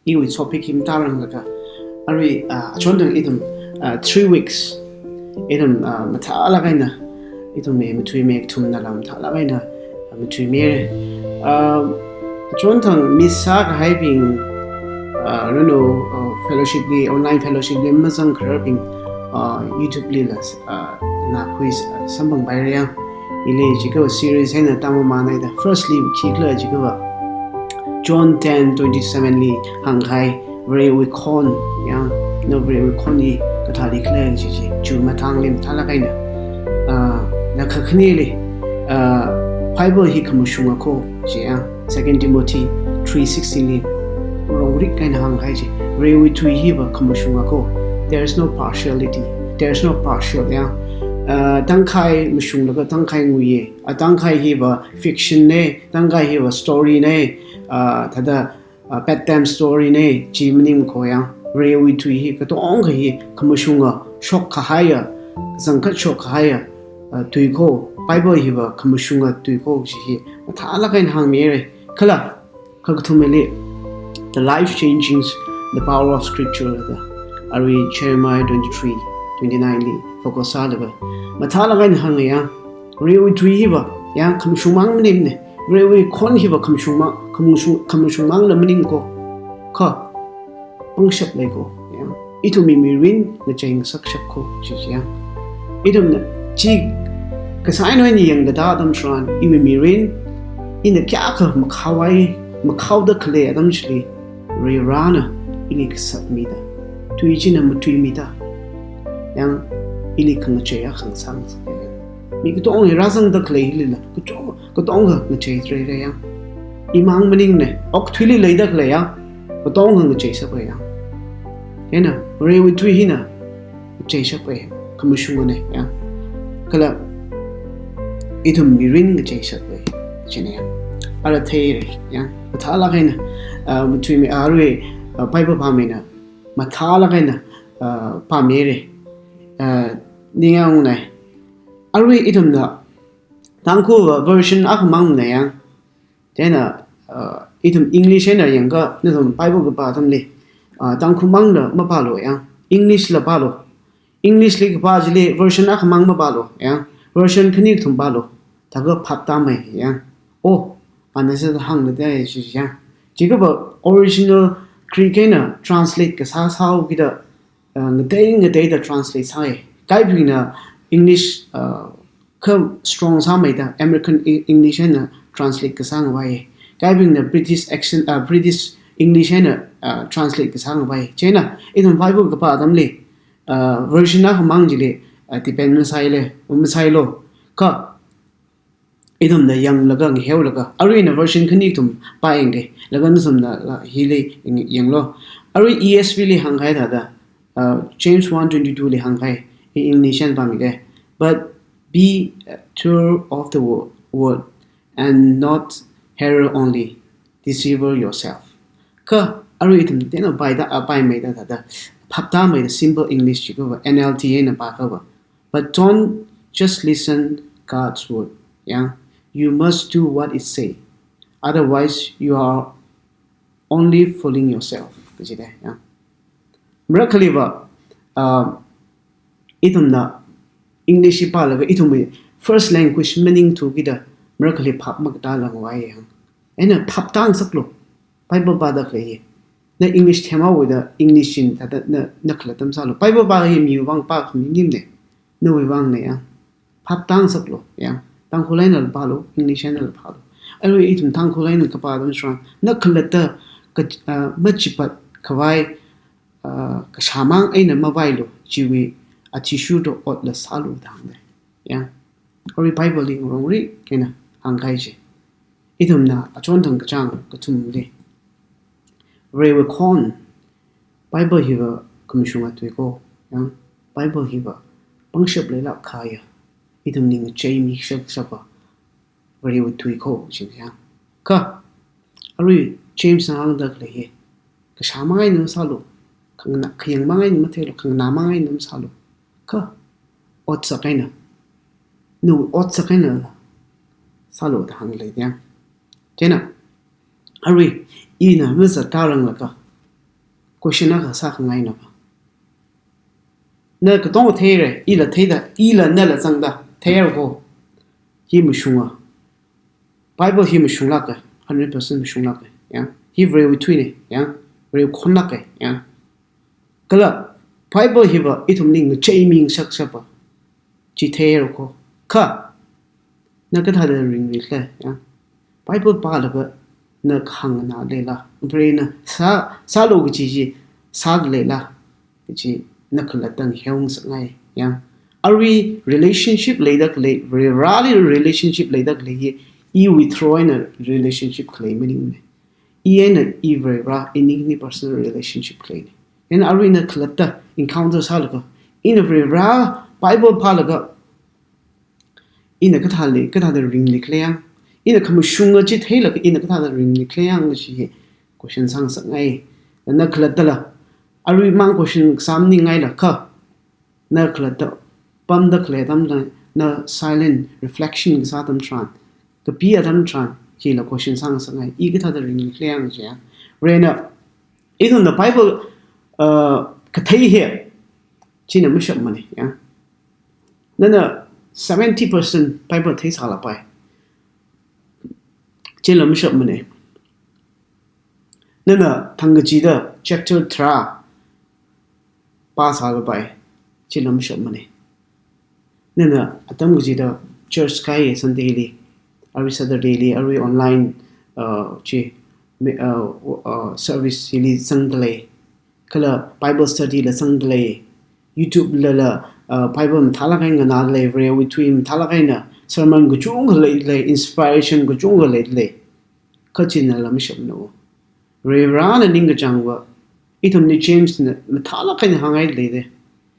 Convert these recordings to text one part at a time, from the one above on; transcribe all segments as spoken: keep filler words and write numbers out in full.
iwui topic hi matāranglakha, arui, ah, achonthang ithum, ah, three weeks, ithum, ah, mathālāk eina, ithum mi, matui mi kathumnala mathālāk eina, ah, matuimira. Ah, achonthang miss sākahaibing, ah, ranu, ah, fellowship li, online fellowship li mazangkhararbing, ah, YouTube lila, ah, nakhui, ah, samphangpaira ya. Ili jiakha series eina tāmamānhaida. Firstly, khikhala jiakha John ten twenty-seven li hāngkahai, Varewui khon, ya, na Varewui khon hi kathālikhala chi chi, chi matangli mathālāk eina. Ah, na kakhaneli, ah, Bible hi khamashunga ko, chi ya, Second Timothy three sixteen li rongrik eina hāngkahai chi, Varewui tui hiva khamashunga ko. There is no partiality, there is no partial, ya. Ah, tangkhai mashunglaga tangkhai nguiya. Ah, tangkhai hiva fiction na, tangkhai hiva story na, ah, thāda, ah, bedtime story na, chi maningmana ko ya. Varewui tui hi katonga hi khamashunga shokkahaiya, zangkhat shokkahaiya, ah, tui ko. Bible hiva khamashunga tui ko chi hi mathālāk eina hāngmira. Kala, kakathumali, the life changing, the power of scripture da. Arui Jeremiah twenty-three twenty-nine li focus sālaga mathālāk eina hānga ya. Varewui tui hiva, ya, khamashungmang maningmana. Varewui khon hiva khamashungmang, khamashung, khamashungmangla maning ko. Kha, pangshap lei ko, ya. Ithumwui mirin ngachei ngasakshap ko, chi chi ya. Ithumna chi kasā eina yangkata atam tharan, iwui mirin, ina kayākha makhavai, makhaoda khalei atam chili, Varivarana ili kasatmida, tui china matuimida, ya, ili khangachei akha ngasā ngasaka. Mi katonga rāzangda khalei hilila, katonga, katonga ngachei tharai ya. Imang maningmana, okathuili leida khalei ya, katonga ngacheishapa ya. Chieina, Varewui tui hina ngacheishapa ya, khamashungana ya. Kala, ithum mirin ngacheishapa ya, china ya. Ara theira ya, mathālāk eina, ah, matuimi arui, ah, Bible pāmina, mathālāk eina, ah, pāmira. Ah, ningyāngnai. Arui ithumna, Tangkhul version akhamangna ya. Chieina, ah, ithum English eina yangakha, nathum Bible kapā atamli, ah, Tangkhul mangla mapālu ya. English la pālu. English li kapā chili version akhamang mapālu ya. Version khani kathum pālu. Thākha phaptāmei ya. Oh, ana sāda hāngda dai chi ya. Jiakha original Greek eina translate kasā sāhaokida, ah, ngatei ngateida translate sāi. Kaibingna English, ah, kha strong sāmeida American E-, English eina translate kasā ngavai. Kaibingna British accent, ah, British English eina, ah, translate kasā ngavai. Chieina, ithum Bible kapā atamli, ah, version akhamang chili, ah, depend masāile, masāilu. Kha, ithumna yanglaga, ngaheolaga, arui ina version khani kathum pāyangki, laga nathumna la hili yang, yanglu. Arui E S V li hāngkahai thāda, ah, James one twenty-two li hāngkahai, i English eina pāmiki. But be doer of the wo-, word and not hearer only, deceiver yourself. Kha, arui ithum tena paida, ah, paimeida thāda, phaptāmeida simple English jiakhava, N L T eina pākhava. But don't just listen God's word. Ya, you must do what it say. Otherwise, you are only fooling yourself. Kajida, ya. Marakhaliva, ah, ithumna English hi pālaga ithumwui first language maningthukida marakhali phap makatāla ngavai ya. Eina phaptāngasaklu. Bible pāda khalei hi. Na English themhaoda English chin thāda na, na khalatta masālu. Bible pā hi miwui vang pākhami maningmana. Nawui vangna ya. Phaptāngasaklu ya. Tangkhul einala pālu, English einala pālu. Arui ithum Tangkhul eina kapā atam tharan, na khalatta ka, ah, machipat khavai, ah, kashāmang eina mavailu, chiwui athishurda otla sālu da hānga. Ya. Arui Bible li ngarongrik eina hāngkahai chi. Ithumna achonthang kachāng kathumli, Varewui khon, Bible hiva khamashunga tui ko, ya, Bible hiva pangshap leilāk kahaiya, ithumli ngacheimi shakshapa Varewui tui ko, chi ya. Kha, arui James na hāngda khalei hi, kashāmang eina masālu, khangana, khayāngmang eina matheilu, khanganāmang eina masālu. Kha, otsak eina, nawui otsak eina sālu da hānglei ya. Chieina, arui, ina mazattāranglakha, Question akha sākhangaina pa. Na katonga theira, ila theida, ila nala zangda, theira ko. Hi mashunga. Bible hi mashunglāka, hundred percent mashunglāka, ya. Hi Varewui thuina, ya. Varewui khonlāka, ya. Kala Bible hiva ithumli ngacheimi ngasakshapa. Chi theira ko. Kha, na kathāda ringri khala, ya. Bible pālaga na khangna leila. Varena sā, sālu kaji chi, sāda leila. Kaji na khalatta ngaheu ngasakngai, ya. Arui relationship leida khalei, Vareli relationship leida khalei hi, iwui through eina relationship khalei maningmana. I eina i Varewui, i ningli personal relationship khaleina. Ina arui na khalatta encounter sālaga, ina Varewui Bible pālaga, ina kathāli, kathāda ringli khala yang, ina khamashunga chi theilaga, ina kathāda ringli khala yang kaji hi question sāngasakngai. Na khalattala, aruimang question sāmaningngaila kha, na khalatta pamda khalei atamla, na silent reflection kasā atam tharan, kapi atam tharan, hila question sāngasakngai, i kathāda ringli khala yang kaji ya. Varena, ithumna Bible, uh, kathei hi, china mashapmana, ya. Nana seventy percent Bible theisālapai. Chila mashapmana. Nana thangkachida chapter tharā pāsālapai. Chila mashapmana. Nana atam kachida church kai Sunday li, arui Saturday li, arui online, uh, chi, me-, uh, uh, service li zangda lei. Kala Bible study la zangda lei. YouTube lala, uh, Bible mathālāk eina nganāda lei, Varewui tui mathālāk eina sermon kachungkha leida lei, inspiration kachungkha leida lei. Kha chinala mashapmana. Varena ningkachāngva, ithumli James na mathālāk eina hāngngai leida.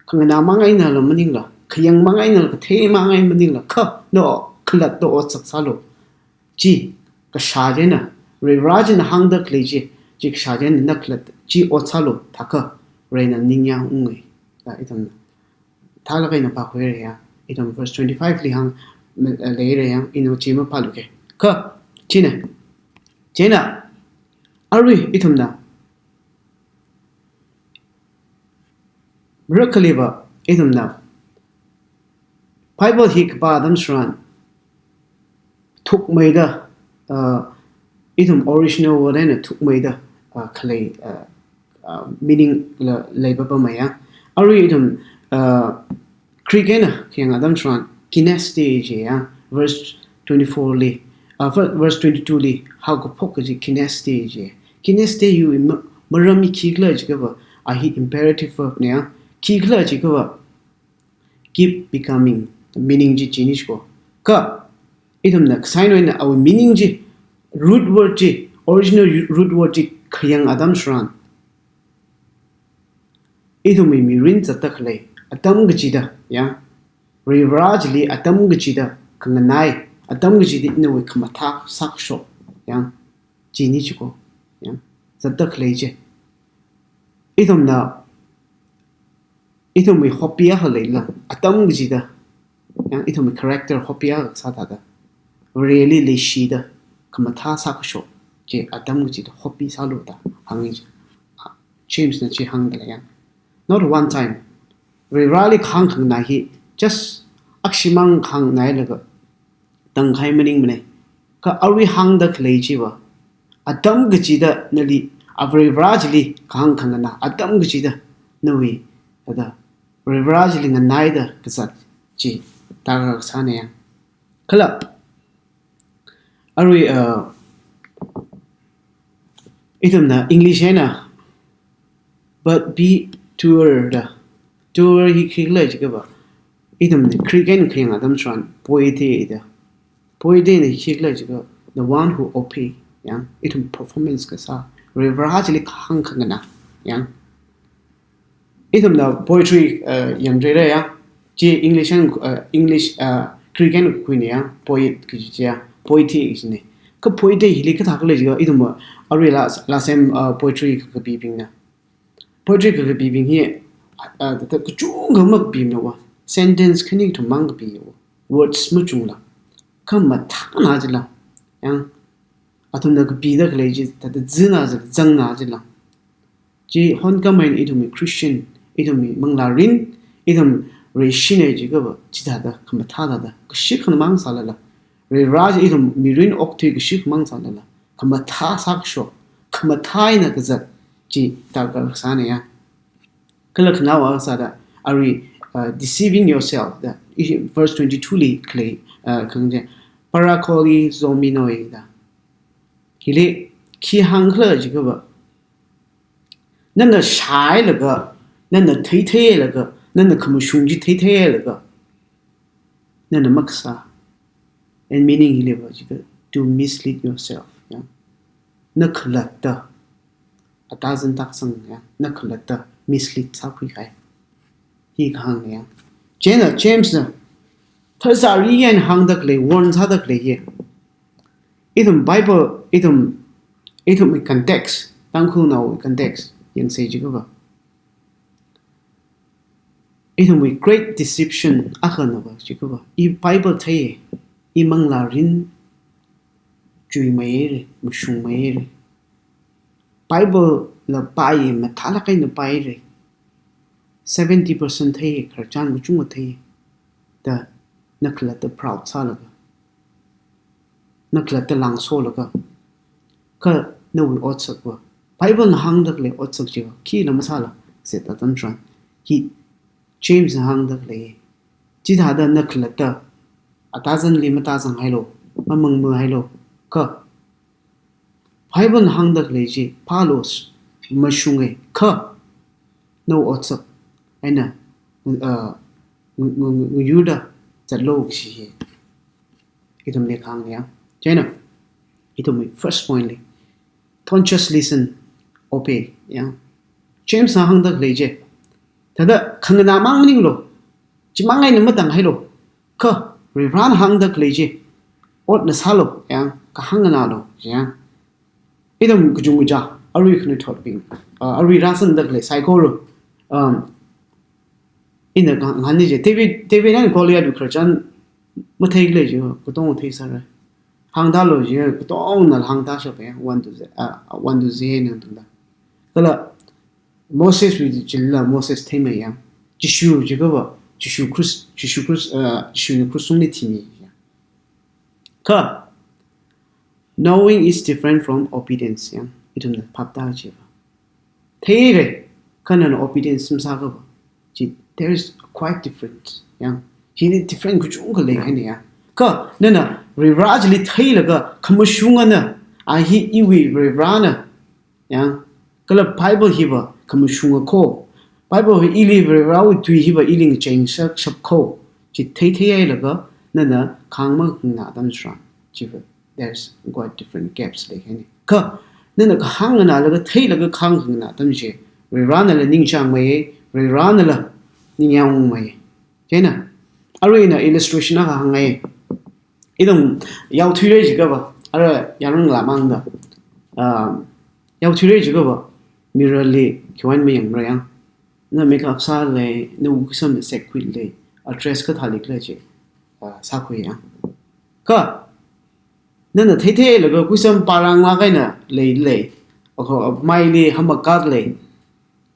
Khanganāmang einala maningla, khayangmang einala, katheimang eina maningla, kha, no, khalatta otsak sālu. Chi, kashā china, Vare china hāngda khalei chi, chi kashā china na khalatta, chi ot sālu, thākha, Varena ningyāng ungngai. Ya, ithum, thālāk eina pākhuira ya, ithum verse twenty-five li hāng, ma-, leira ya, ina chi mapāluke. Kha, china, china, arui ithumna, marakhaliva, ithumna, Bible hi kapā atam tharan, thukmeida, uh, ithum original word eina thukmeida, uh, khalei, uh, uh, meaning la, leipapamei ya. Arui ithum, uh, Greek eina khayang atam tharan, kineste ji ya, verse twenty-four li, uh, ver-, verse twenty-two li, haokaphok kaji kineste ji. Kineste wui ma-, maram hi khikhala jiakhava, a hi imperative verb na ya. Khikhala jiakhava, keep becoming, meaning chi chini chiko. Kha, ithumna kasāna awui meaning chi, root word chi, original root word chi khayang atam tharan, ithumwui mirin zatda khalei, atam kachida, ya, Vare chili atam kachida khanganai, atam kachida nawui khamathā sākashok, ya, chini chiko, ya, zatda khalei chi. Ithumna, ithumwui hobby akha leila, atam kachida, ya, ithumwui character hobby akha sāthāda, Vareli leishida, khamathā sākashok chi atam kachida hobby sālu da hāngi. James na chi hāngda lei ya. Not one time. Vareli kahāng khanganai hi, just akshimang kahāng nailaga, tangkhai maningmana. Kha arui hāngda khalei chiva, atam kachida nali, a Vare chili kahāng khanganā, atam kachida nawui, thāda, Vare chili nganaida kazat chi, tarākha sāna ya. Kala, arui, uh, ithumna English eina, but be doer da. Doer hi khikhala jiakhava, ithumna Greek eina khayang atam tharan, poi'te da. Poi'te na khikhala jiakhava, the one who obey, ya, ithum performance kasā, Vare chili kahāng khanganā, ya. Ithumna poetry, uh, yangdalei ya. Chi English and, uh, English, uh, Greek eina kakhuina ya, poet kaji chi ya, poi'te kajina. Kha poi'te hili kathā khalei jiakha, ithum, uh, arui la, last time, uh, poetry kakapibingna. Poetry kakapibing hi, uh, thāda kachungkha makapimana wa. Sentence khani kathummang kapiya wa. Words machungla. Khamathāna jila. Ya, athumna kapida khalei chi, thāda zina jila, zangna jila. Chi honkamei ithumwui Christian, ithumwui manglārin, ithum reishinei jiakhava, chithāda khamathā thāda, kashi khanamang sālala. Reira chi ithum mirin okthui kashi khamang sālala. Khamathā sākashok, khamathā eina kazat, chi darkar sānei ya. Kala khanaowa sāda, arui, uh, deceiving yourself da, i-, verse twenty-two li khalei, uh, khangje, parakoli zominoi da. Hili, khi hāngkhala jiakhava, nana shailaga, nana theitheilaga, nana khamashung chi theitheilaga, nana makasā. And meaning hiliva jiakha, to mislead yourself, ya. Na khalatta, atazan taksang, ya. Na khalatta mislead sākhuikahai. Hi kahāngna ya. Chieina James na, tharzari eina hāngda khalei, warn sāda khalei hi. Ithum Bible, ithum, ithumwui context, Tangkhulnaowui context, yangsei jiakhava. Ithumwui great deception akhanava jiakhava. I Bible thei, i manglārin chuimeire, mashungmeire. Bible la pāi, mathālāk eina pāire. Seventy percent thei, khararchan kachungkha thei. Da, na khalatta proud sālaga. Na khalatta langsolaga. Kha nawui otsakva. Bible na hāngda khalei otsak chiva, khila masāla, seta tamshan. Hi, James na hāngda khalei. Chithāda na khalatta, atazanli matazanghailu, mamangmahailu. Kha, Bible na hāngda khalei chi, pālu, mashunge, kha, nawui otsak eina, uh, ngu-, ngu-, ngu-, nguyurda zatlu kashi hi. Ithumli kahāngna ya. Chieina, ithumwui first point li. Don't just listen, obey, ya. James na hāngda khalei chi. Thāda khanganā mang maninglu. Chimang eina matanghailu. Kha, Varivarana hāngda khalei chi, otna sālu, ya, kahāng nganālu, ya. Ithum kachungkha, arui khanuithotbing, uh, arui rāsangda khalei saikora, um, ina kahāng ngani chi, David, David and Goliath wui khararchan matheikhala chi, katong theisāra. Hāngtālu chi, katongna hāngtāshapa, ya, one to Z, uh, one to Z na tungda. Kala, Moses wui chila Moses theimei ya. Jishu jiakhava, Jishu Khrist, Jishu Khrist, uh, Jishuna Khristungli thimi ya. Kha, knowing is different from obedience ya. Ithumna phaptā chiva. Theire, kha nana obedience masāakhava. Chi, there is quite difference ya. Hili different kachungkha leihaina ya. Kha, nana Varivara chili theilaga, khamashungana, a hi iwui Varivarana, ya, kala Bible hiva khamashunga kho. Bible hi ili Varivarawui tui hiva ili ngachei ngasakshap kho. Chi theithei hailaga nana kahāng manganā atam tharan. Chiva, there's quite different gaps leihaina. Kha, nana kahāng nganālaga theilaga kahāng nganā atam chi, Varivaranala ningchāngmei, Varivaranala ningyāngungmei. Chieina, arui ina illustration akha hāngngai. Ithum yaothuira jiakhava, ara yaranglā mangda. Um, yaothuira jiakhava, mirror li khiwui eina mayangmara ya. Na makeup sālei, nawui kuisam sākhuilei, a dress kathālikhala chi, uh, sākhui ya. Kha, nana theitheilaga kuisam pāranglāk eina leilei, akha, maili hamakālei,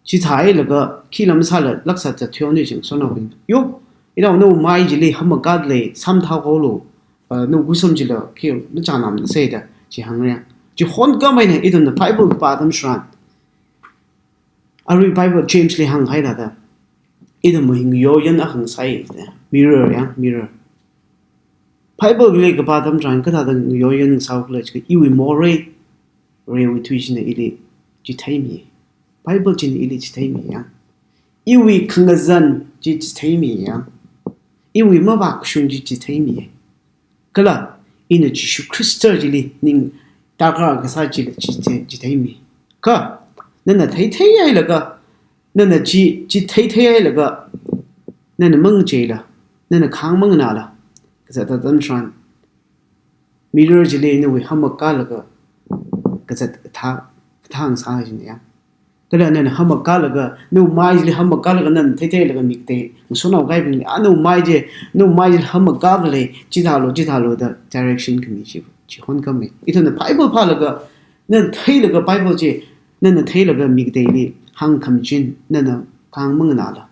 chithālaga khila masāla laksat zathuihaoni jing sonobing. Yo, ina nawui mai chili hamakālei, samthā kolu, uh, nawui kuisam chila khi machānam seida, chi hāngra ya. Chi honkameina ithumna Bible pā atam tharan. Arui Bible James li hānghai thāda. Ithumwui ngayoyan akha ngasai da. Mirror ya, mirror. Bible li kapā atam tharan kathāda ngayoyan ngasāukhala jiakha iwui morei, Varewui tui china ili chitheimi. Bible china ili chitheimi ya. Iwui khangazan chi chitheimi ya. Iwui mavākashung chi chitheimi. Kala, ina Jishu Khrista chili ning darkar kasā chili chithei, chitheimi. Kha, nana theithei hailaga, nana chi, chitheithei hailaga, nana mangacheila, nana kahāng manganāla, kazat atam tharan. Mirror chili nawui hamakālaga, kazat kathā, kathā ngasā jin ya. Kala nana hamakālaga, nawui mai chili hamakālaga nana theitheilaga mikatei, ngasonao kahaibingli, a nawui mai chi, nawui mai chili hamakālei, chithālu, chithālu da direction khami chi, chi honkhamei. Ithumna Bible pālaga, nana theilaga Bible chi, nana theilaga mikateili, hāngkhamachin nana kahāng manganāla.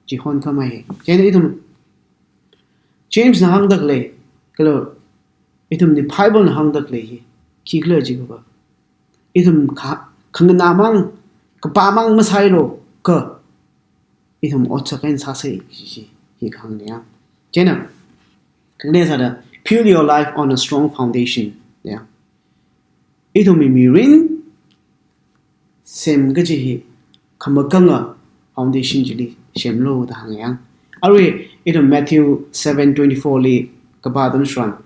Chi honkhamei hi. Chieina ithum James na hāngda khalei, kala ithumli Bible na hāngda khalei hi khikhala jiakha, ithum kha, khanganāmang, kapāmang masālu, kha ithum otsak eina sāsa kaji hi kahāngna ya. Chieina, khangane sāda, build your life on a strong foundation ya. Ithumwui mirin sem kaji hi khamakanga foundation chili semlu da hānga ya. Arui ithum Matthew seven twenty-four li kapā atam tharan,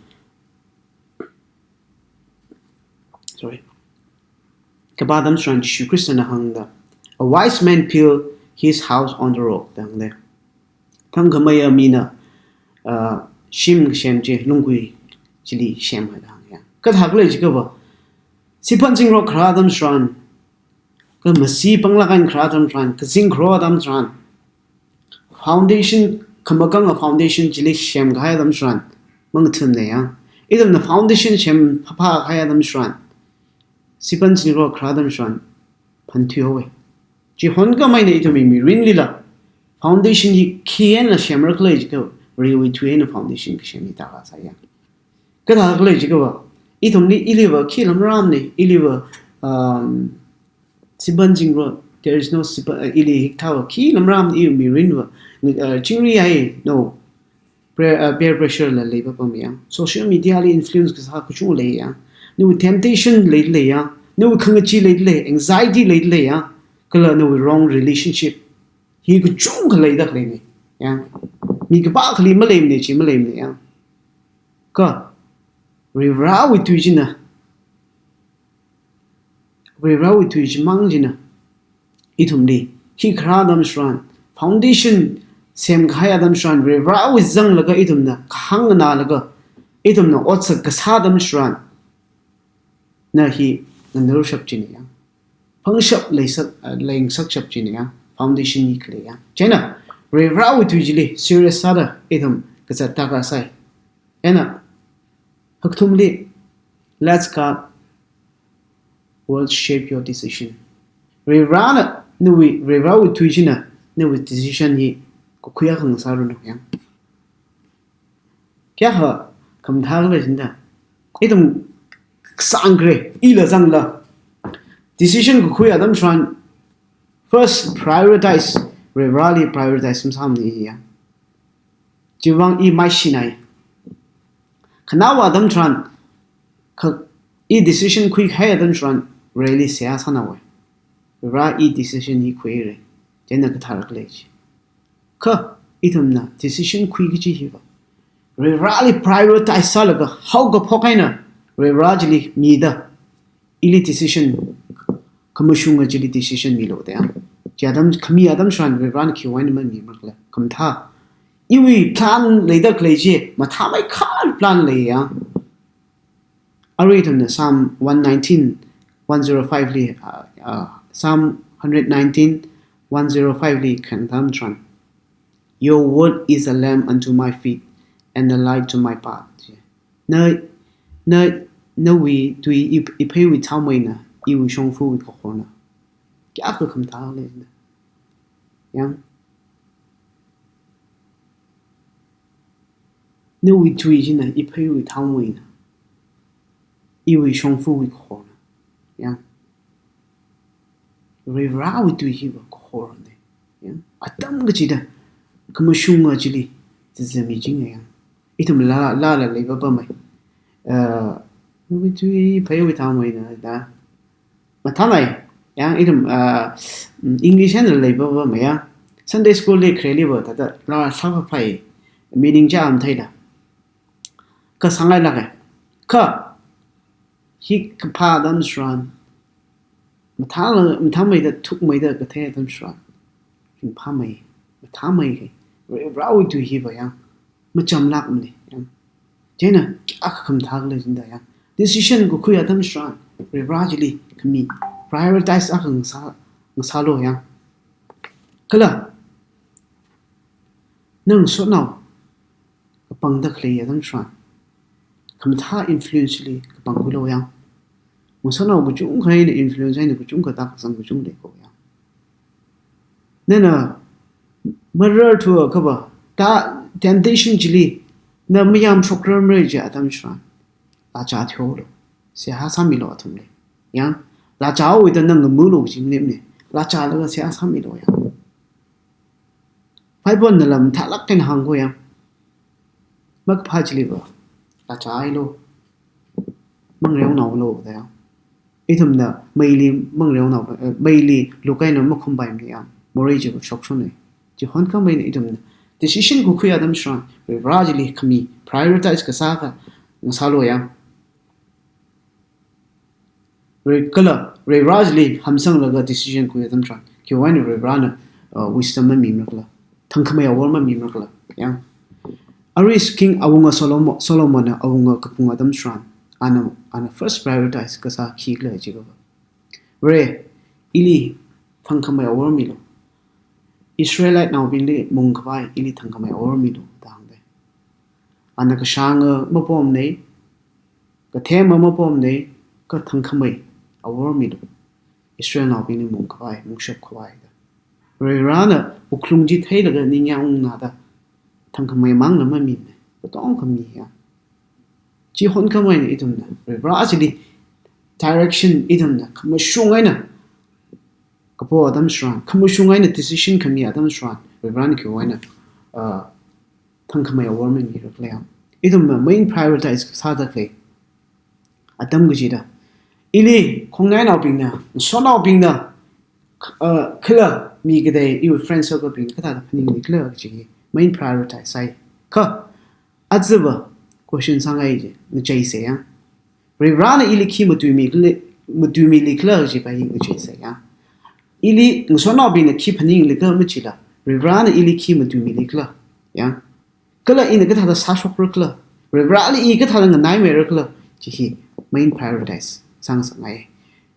sorry, kapā atam tharan Jishu Khristana hāngda, "A wise man build his house on the rock," da hāngda. Thangkhameiya mina, ah, shim kasem chi lungkui chili semhaida hānga ya. Kathākhala jiakha, siphan zingrok kharā atam tharan, kha masi panglāk eina kharā atam tharan, kazing kharā atam tharan, foundation, khamakanga foundation chili semkahai atam tharan, mangathumna ya. Ithumna foundation sem phāphākahai atam tharan, siphan zingrok kharā atam tharan, phanthui haowa. Chi honkameina ithumwui mirinlila foundation hi khi eina semrakhala jiakha, Varewui tui eina foundation kasem hi darkar sāya. Kathākhala jiakha, ithumli, iliva khi lamrāmana, iliva, um, siphan zingrok, there is no siphan, uh, ili hikathāva khi lamrāmana, iwui mirinva, uh, chingri hai, no. Pre-, uh, peer pressure la leipapama ya. Social media li influence kasā kachungkha leiya. Nawui temptation leilei ya. Nawui khangachee leilei, anxiety leilei ya. Kala nawui wrong relationship. Hi kachungkha leida khaleina ya. Mi kapā akhali maleimana, chi maleimana ya. Kha, Varivarāwui tui china, Varivarāwui tui chimang china, ithumli, hi kharā atam tharan, foundation semkahai atam tharan, Varivarāwui zanglaga ithumna, kahāng nganālaga, ithumna otsak kasā atam tharan, na hi nganarshap china ya. Phangshap leisak, uh, leingasakshap china ya. Foundation hi khalei ya. Chieina, Varivarāwui tui chili serious sāda ithum kazat darkar sai. Eina, hakathumli, let God will shape your decision. Varivarāna, nawui, Varivarāwui tui china, nawui decision hi kakhui akha ngasāranu ya. Kayākha khamathā khala jinda, ithum sāngkre, ila zangla, decision kakhui atam tharan, first prioritize, Varivarāli prioritize masāmana ya. Chivang i maishinai. Khanaowa atam tharan, kha i decision khuikahai atam tharan, Vareli seihā sānaowa. Vareli decision hi khuira. Chieina kathārakhala chi. Kha ithumna decision khui kaji hiva, Varivarāli prioritize sālaga, haokaphok eina Varivarā chili mida, ili decision, khamashunga chili decision milu da ya. Chi atam, khami atam tharan Varivarāna khiwui eina mamimakhala. Khamathā, iwui plan leida khalei chi, mathāmeikha plan leiya. Arui ithumna Psalm one nineteen, one zero five li, uh, uh, Psalm hundred nineteen, one zero five li khangtham tharan, "Your word is a lamp unto my feet and a light to my path." Na, na, nawui tui i, ipheiwui thaomeina, iwui shongfawui kakhorna. Kayākha khamathā leina. Yang. Nawui tui china ipheiwui thaomeina, iwui shongfawui kakhorna. Yang. Varivarāwui tui hiva kakhorna. Yang. Atam kachida, khamashunga chili, zizami chinga yang. Ithum la, la, la, leipapamei. Uh, nawui tui ipheiwui thaomeina da. Mathāmei, yang ithum, uh, English eina leipapamei ya. Sunday school li khareli va, thāda, la, sāphaphai, meaning chāmtheila. Kha sāngailāka. Kha, hi kaphā atam tharan, mathāla, mathāmeida, thukmeida, kathei atam tharan, ringphāmei, mathāmei kei, Varivarāwui tui hiva yang, machamlākmana, yang. Chieina, kayākha khamathā khala jinda, yang. Decision kakhui atam tharan, Varivarā chili khami, prioritize akha ngasā, ngasālu, yang. Kala, ngasotnao kapangda khalei atam tharan, khamathā influence li kapangkhuilu yang. Ngasotnao kachungkha eina influence eina kachungkha tākasang kachungkha leiko yang. Nana mararthuakha va, ta temptation chili na mayamshokrarmara kaji atam tharan, lachā theolu. Seihā sāmilu athumli. Yang, lachāwui eina ngamulu kaji maningmana. Lachālaga seihā sāmilu yang. Bible na lam thalak eina hāngkhui yang. Makaphā chili va, lachālu, mangareonaolu da yang. Ithumna meili mangareonao, eh, meili luk eina makhumpaimana yang. Morei chiva shokshona. Chihon khamei eina ithumna decision khuikhui atam tharan, Varivara chili khami prioritize kasā akha ngasālu yang. Vari-, kala Varivara chili hamsanglaga decision khui atam tharan, khiwui eina Varivarana, uh, wisdom mamimara khala, thangkhamei awor mamimara khala, yang. Arui king awunga Solomon, Solomonna awunga kaphung atam tharan, ana, ana first prioritize kasā khikhala jiakha va, Vare, ili thangkhamei awor milu. Israelitenaobingli mungkhavai ili thangkhamei awor milu da hāngda. Ana kashānga mapomna, kathema mapomna, kha thangkhamei awor milu. Israelnaobingli mungkhavai, mungshap khavai da. Varivarana wuklung chi theilaga ningyāng ungnada, thangkhamei mangna mamimana, katongkha mi ya. Chihon khamei eina ithumna Varivara chili direction ithumna khamashung eina kapo atam tharan, khamashung eina decision khami atam tharan, Varivarana khiwui eina, uh, thangkhamei awor mamimara khala yang. Ithumna main prioritize sāda khalei atam kachida, ili khongnainaobingna, ngasotnaobingna, uh, kala mi katei, iwui friend circle bing kathāda phaningli khala kaji main prioritize sāi. Kha aja va question sāngai chi ngacheisa yang. Varivarana ili khi matuimi khala, matuimili khala kaji pa hi ngacheisa yang. Ili ngasotnaobingna khi phaningli khala machila, Varivarana ili khi matuimili khala, yang. Kala ina kathāda sāshokra khala, Varivarali i kathāda nganaimeira khala, chi hi main prioritize sāngasakngai.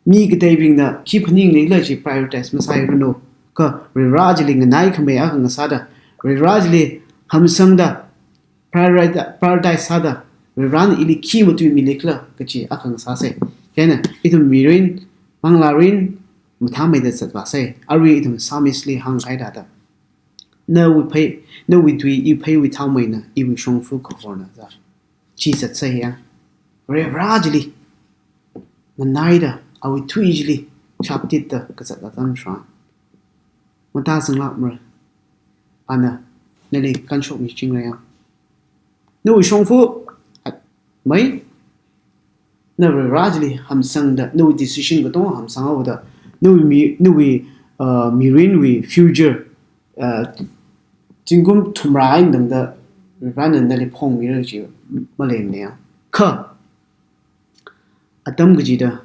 Mi kateibingna khi phaningli khala chi prioritize masāiranu, kha Varivara chili nganaikhamei akha ngasāda, Varivara chili hamsangda, prioritize, prioritize sāda, Varivarana ili khi matuimili khala kaji akha ngasāsa. Chieina ithum mirin, manglārin mathāmeida zatvāsa. Arui ithum psalmistli hāngkahai thāda, nawui phei, nawui tui ipheiwui thaomeina, iwui shongfa kahorna da. Chi zatsa yang. Varivara chili nganaida, awui tui chili shaptitda kazat atam tharan, matazanglākmara. Ana nali kanshokmichingra yang. Nawui shongfa, a, mei, na Varivara chili hamsangda, nawui decision katonga hamsanghaoda, nawui mi, nawui, uh, mirinwui future, uh, zingkum thumrā eina tangda Varivarana nali phongmira kaji maleimana yang. Kha atam kachida,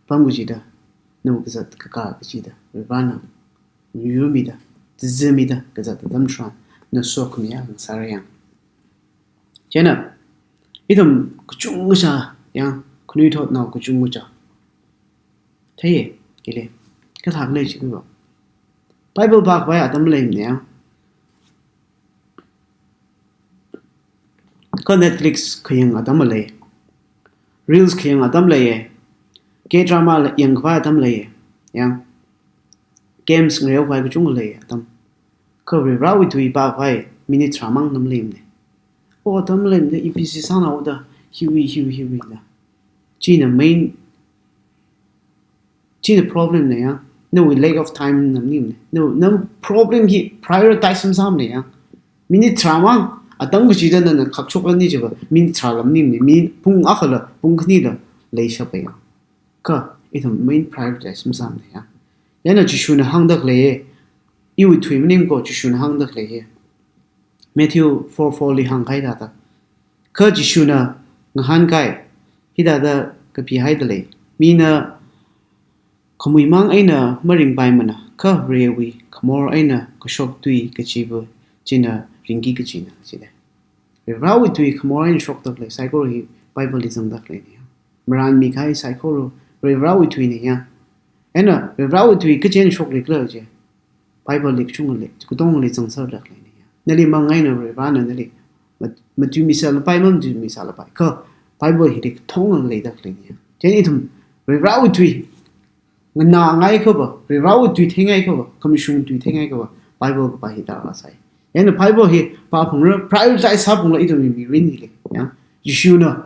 apam kachida, nawui kazat kakā kachida Varivarana yurmida, tazimida kazat atam tharan, na sokhami akha ngasāra yang. Chieina ithum kachungkha yang, khanuithotnao kachungkha theiya, ili kathā khalei chi khuiva, Bible pākhavai atam leimana yang. Kha Netflix khayang atam lei, reels khayang atam leiya, K-drama la-, yangkhavai atam leiya, yang, games ngareokhavai kachungkha leiya atam. Kha Varivarawui tui pākhavai minute tharāmang atam leimana. O atam leimana, ipi si sānaoda, hiwui, hiwui, hiwuina. China main, china problemna yang, nawui lack of time na maningmana. Nawui, nawui problem hi prioritize masāmana yang. Minute tharāmang, atam kachida nana khakshokla ni chiva, minute tharāla maningmana, minute pung akhala, pung khanila leishapa yang. Kha ithum main prioritize masāmana yang. Chieina Jishuna hāngda khalei, iwui tui maningko Jishuna hāngda khalei. Matthew four four li hāngkahai thāda. Kha Jishuna ngahānkai, hithāda kapihaida lei. Mina khamuimang eina maringpaimana, kha Varewui khamor eina kashok tui kachiva china ringki kachina, chida. Varivarawui tui khamor eina shokda khalei saikora hi Bible li zangda khaleina. Marānmikahai saikora Varivarawui tuina ya. Eina Varivarawui tui kachi eina shokli khala chi Bible li kachungkha lei, katongli zangserda khaleina ya. Nali mang eina Varivarana nali mat-, matuimisālapai, mamatuimisālapai, kha Bible hili katonga leida khaleina ya. Chieina ithum Varivarawui tui nganāngai khavai, Varivarāwui tui theingai khavai, khamashung tui theingai khavai, Bible kapā hi darkar sai. Chieina Bible hi pāphungra, prioritize sāphungra ithumwui mirin hili. Ya. Jishuna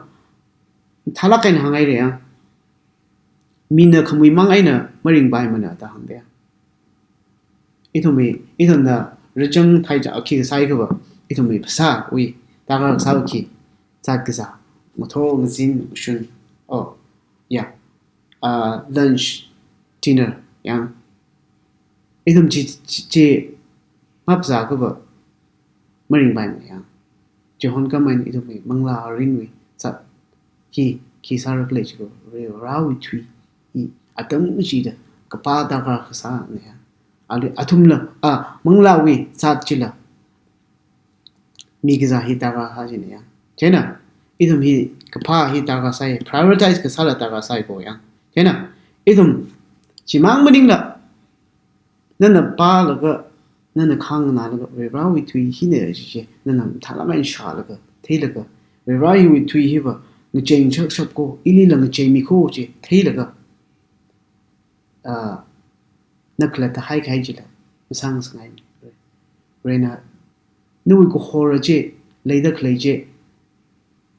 thalak eina hānghaira ya. Mina khamui mang eina maringpaimana da hāngda ya. Ithumwui, ithumna rachang thai ja khi sai khavai, ithumwui phasāwui darkar kasā khi, zat kazā, ngathor ngazin ngashun. Oh, ya. Ah, lunch, dinner, ya. Ithum chi, chi, chi, maphasā khavai, maringpaimana ya. Chihon khameina ithumwui manglā rinwui zat hi, khi sāra khalei chikha, Varivarāwui tui hi atam chida kapā darkar kasāna ya. Ali athumla, ah, manglāwui zat chila mi kazā hi darkar sā jina ya. Chieina, ithum hi kaphā hi darkar sai, prioritize kasāla darkar sai ko ya. Chieina, ithum chimang maningla, nana pālaga, nana khanganālaga, Varivarāwui tui hina chi chi, nana thalak eina shālaga, theilaga, Varivarā hiwui tui hiva, ngachei shap shap ko, ilila ngacheimi ko chi, theilaga, ah, na khalatta haikahai chila, masāngasakngai. Varena, nawui kahor chi, leida khalei chi,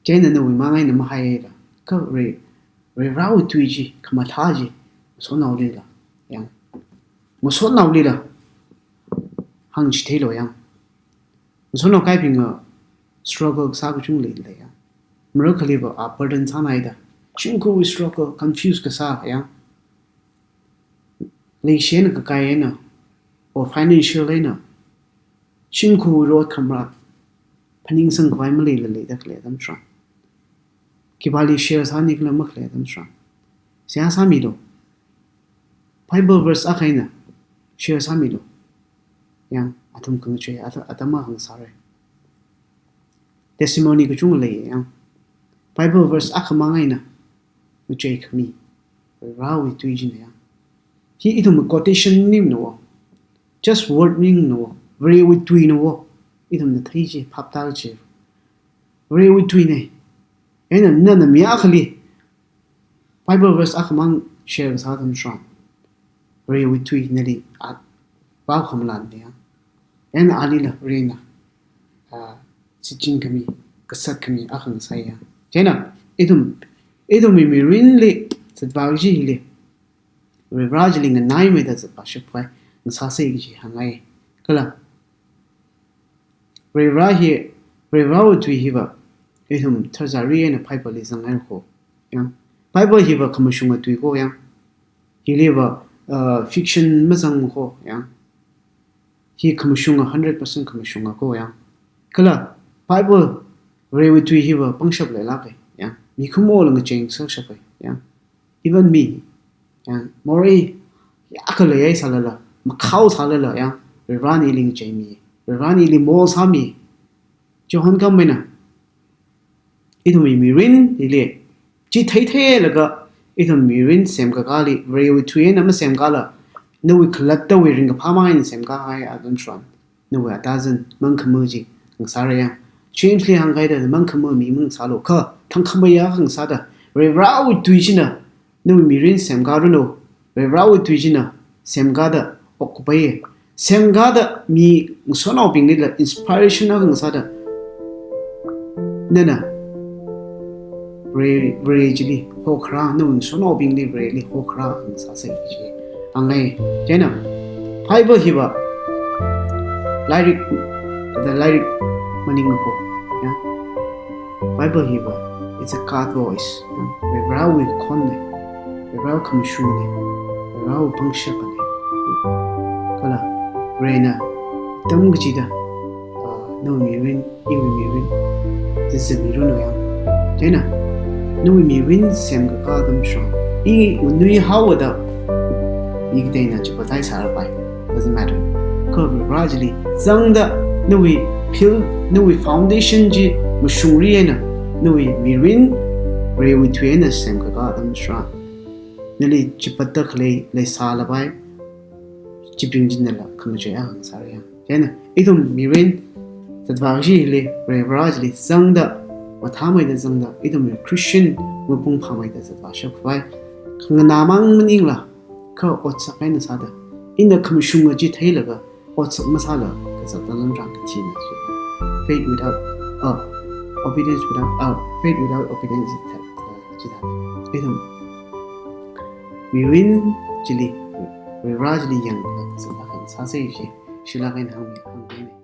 chieina nawui mang eina mahaihaila. Kha Vare, Varivarāwui tui chi, khamathā chi, masotnaolila, ya. Masotnaolila, hāngchitheilu ya. Masotnao kahaibingva, struggle kasā kachungkha leilei ya. Marakhaliva, ah, burden sāngaida. Shimkhurwui struggle, confuse kasā ya. Leishiya kakai eina, or financial eina, shimkhurwui rot khamrat, phaningsang khavai maleila leida khalei atam tharan, khipāli share sāni khala makhalei atam tharan, seihā sāmilu. Bible verse akha eina share sāmilu. Ya, athum khangachei, athum, atam akha ngasāra. Testimony kachungkha lei ya. Bible verse akha mang eina ngachei khami, Varivarāwui tui china ya. Hi ithum quotation maningmana. Just word maningmana. Varewui tuina. Ithumna thei chi, phap tāki chi, Varewui tuina. Chieina nana mi akhali Bible verse akha mang share kasā atam tharan, Varewui tui nali, ah, pao khamalan ya. Chieina alila Varena, ah, shichin khami, kasat khami akha ngasāya. Chieina, ithum, ithumwui mirinli, zatvā kaji hili, Varivarā chili nganaimeida zatvā shapkhavai ngasāsa kaji hāngngai. Kala, Varivarā hi, Varivarāwui tui hiva, ithum tharzari eina Bible li zangngai ko, ya. Bible hiva khamashunga tui ko, ya. Hiliva, uh, fiction mazang ko, ya. Hi khamashunga, hundred percent khamashunga ko, ya. Kala, Bible, Varewui tui hiva pangshap leilāka, ya. Mikumo la ngachei ngasakshapa, ya. Even me, ya, morei, ya, khalei sālala, makhao sālala, ya, Varivarāna ili ngacheimi, Varivarāna ili mol sāmi. Chihon khameina, ithumwui mirin hili, chi theitheilaga, ithum mirin semkakāli, Varewui tui eina masemkala, nawui khalattawui ringkaphā mang eina semkahai atam tharan, nawui atazan mangkhamā chi ngasāra ya. James li hāngkahai thāda mangkhamā mi mangasālu kha, thangkhameiya khangasāda, Varivarāwui tui china nawui mirin semkāranu, Varivarāwui tui china semkāda okkhuipai. Semkāda mi ngasotnaobinglila inspiration akha ngasāda, nana Vare, Vare chili hokharā, nawui ngasotnaobingli Vareli hokharā ngasāsa kaji hāngngai. Chieina, Bible hiva lairik, thāda lairik maningmana ko, ya. Bible hiva, it's a God voice, ya. Varivarāwui khonna, Varivarāwui khamashungna, Varivarāwui pangshapna. Kala, Varena, atam kachida, ah, nawui mirin, iwui mirin, zizā miranu ya. Chieina, nawui mirin semkakā atam tharan, i nganuihaoda, mi kateina chipatai sārapai. Doesn't matter. Kha Varivarā chili zangda, nawui pil, nawui foundation chi mashungri eina, nawui mirin Varewui tui eina semkakā atam tharan, nali chipatta khalei leisālapai, chibing chinala khangachei akha ngasāra ya. Chieina, ithum mirin zatvā kaji hili, Varivarā chili zangda, mathāmeida zangda, ithum Christian mapung phāmeida zatvā shapkhavai, khanganā mang maningla, Kha otsak eina sāda, ina khamashunga chi theilaga otsak masāla kazat zangrang kathina chi. Faith without, uh, obedience without, uh, faith without obedience is dead. Uh, chi thāda. Ithum mirin chili, Vare chili yanglaga kazat zangrang sāsa chi, shilak eina hāng, hāngmi.